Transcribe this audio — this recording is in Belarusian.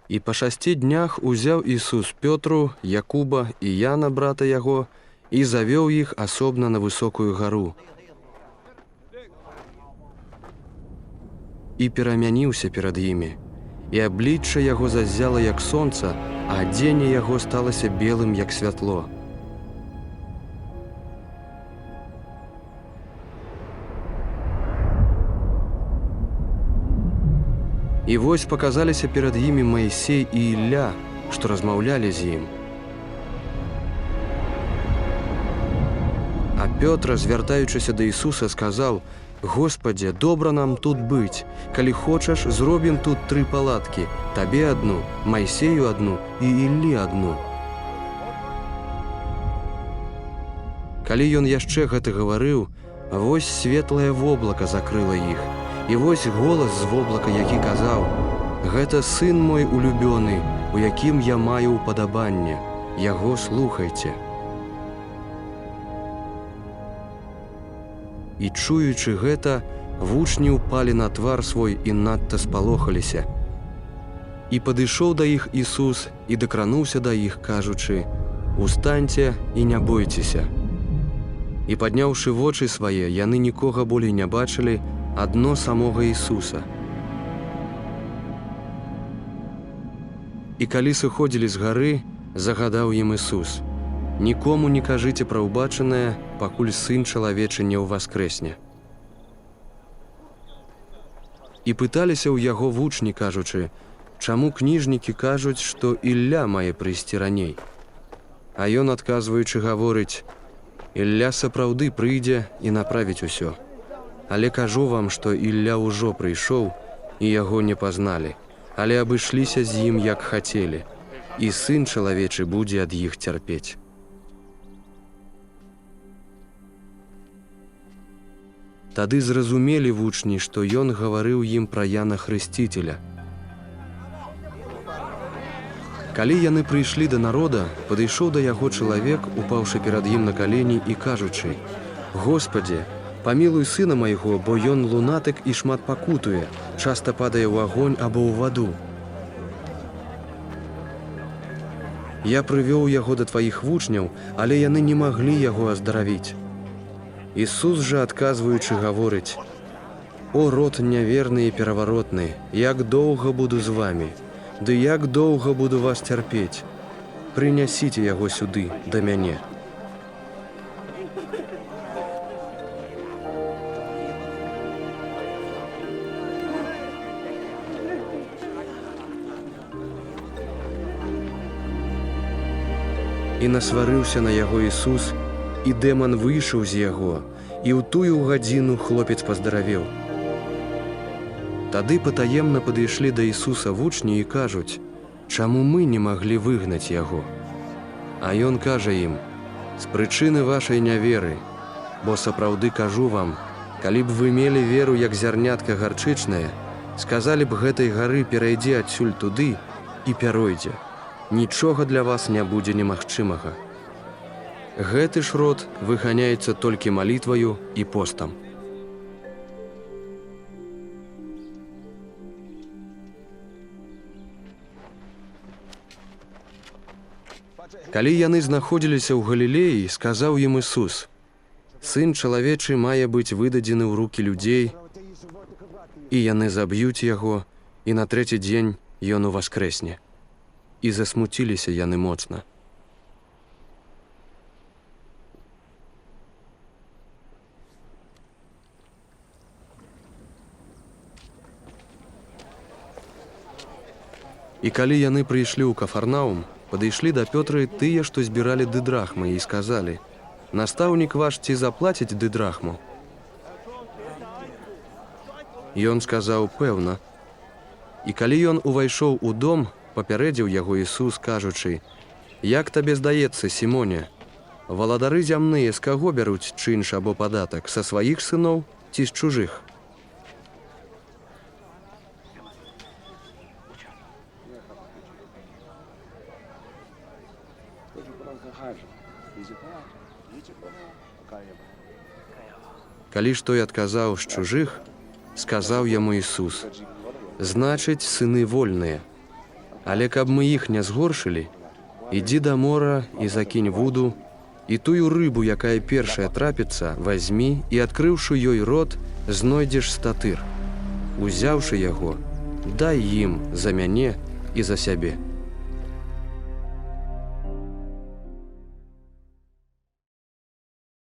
І па шасці днях узяў Ісус Пётру, Якуба і Яна, брата яго, і завёў іх асобна на высокую гару. І перамяніўся перад імі, і аблічча яго заззяла, як сонца, а адзенне яго сталася белым, як святло. І вось паказаліся перад імі Маісей і Ілля, што размаўлялі з ім. А Пётр, звяртаючыся да Ісуса, сказаў: « Госпадзе, добра нам тут быць. Калі хочаш, зробім тут тры палаткі: табе адну, Майсею адну і Іллі адну. Калі ён яшчэ гэта гаварыў, вось светлае воблака закрыла іх. І вось голас з воблака, які казаў: « Гэта сын мой улюбёны, у якім я маю ўпадабанне, яго слухайце. І чуючы гэта, вучні ўпалі на твар свой і надта спалохаліся. І падышоў да іх Ісус і дакрануўся да іх, кажучы: « Устаньце і не бойцеся. І падняўшы вочы свае, яны нікога болей не бачылі, адно самога Ісуса. І калі сыходзілі з гары, загадаў ім Ісус: « Нікому не кажыце пра ўбачанае, пакуль сын чалавечы не ўваскрэсне. І пыталіся ў яго вучні, кажучы: « Чаму кніжнікі кажуць, што Ілля мае прыйсці раней? А ён, адказваючы, гаворыць: « Ілля сапраўды прыйдзе і направіць усё. Але кажу вам, што Ілля ўжо прыйшоў, і яго не пазналі, але абышліся з ім, як хацелі, і сын чалавечы будзе ад іх цярпець. Тады зразумелі вучні, што ён гаварыў ім пра Яна Хрысціцеля. Калі яны прыйшлі да народа, падышоў да яго чалавек, упаўшы перад ім на калені і кажучы: « Госпадзе, памілуй сына майго, бо ён лунатык і шмат пакутуе, часта падае ў агонь або ў ваду. Я прывёў яго да тваіх вучняў, але яны не маглі яго аздаравіць. Ісус жа, адказваючы, гаворыць: « О род няверны і пераваротны, як доўга буду з вамі, ды як доўга буду вас цярпець? Прынясіце яго сюды да мяне. І насварыўся на яго Ісус, і дэман выйшаў з яго, і ў тую гадзіну хлопец паздаравеў. Тады патаемна падышлі да Ісуса вучні і кажуць: « Чаму мы не маглі выгнаць яго? А ён кажа ім: « З прычыны вашай няверы, бо сапраўды кажу вам, калі б вы мелі веру, як зярнятка гарчычнае, сказалі б гэтай гары: перайдзі адсюль туды, і пяройдзе. Нічога для вас не будзе немагчымага. Гэты ж род выганяецца толькі малітваю і постам. Калі яны знаходзіліся ў Галілеі, сказаў ім Ісус: « Сын чалавечы мае быць выдадзены ў рукі людзей, і яны заб'юць яго, і на трэці дзень ён уваскрэсне. І засмуціліся яны моцна. І калі яны прыйшлі ў Кафарнаум, падышлі да Пётры тыя, што збіралі дыдрахмы, і сказалі: « Настаўнік ваш ці заплаціць дыдрахму? Ён сказаў: пэўна. І калі ён увайшоў у дом, папярэдзіў яго Ісус, кажучы: « Як табе здаецца, Сімоне, валадары зямныя з каго бяруць чынш або падатак, са сваіх сыноў ці з чужых? Калі ж той адказаў: з чужых, сказаў яму Ісус: « Значыць, сыны вольныя. Але каб мы іх не згоршылі, ідзі да мора і закінь вуду, і тую рыбу, якая першая трапіцца, вазьмі і, адкрыўшы ёй рот, знойдзеш статыр. Узяўшы яго, дай ім за мяне і за сябе.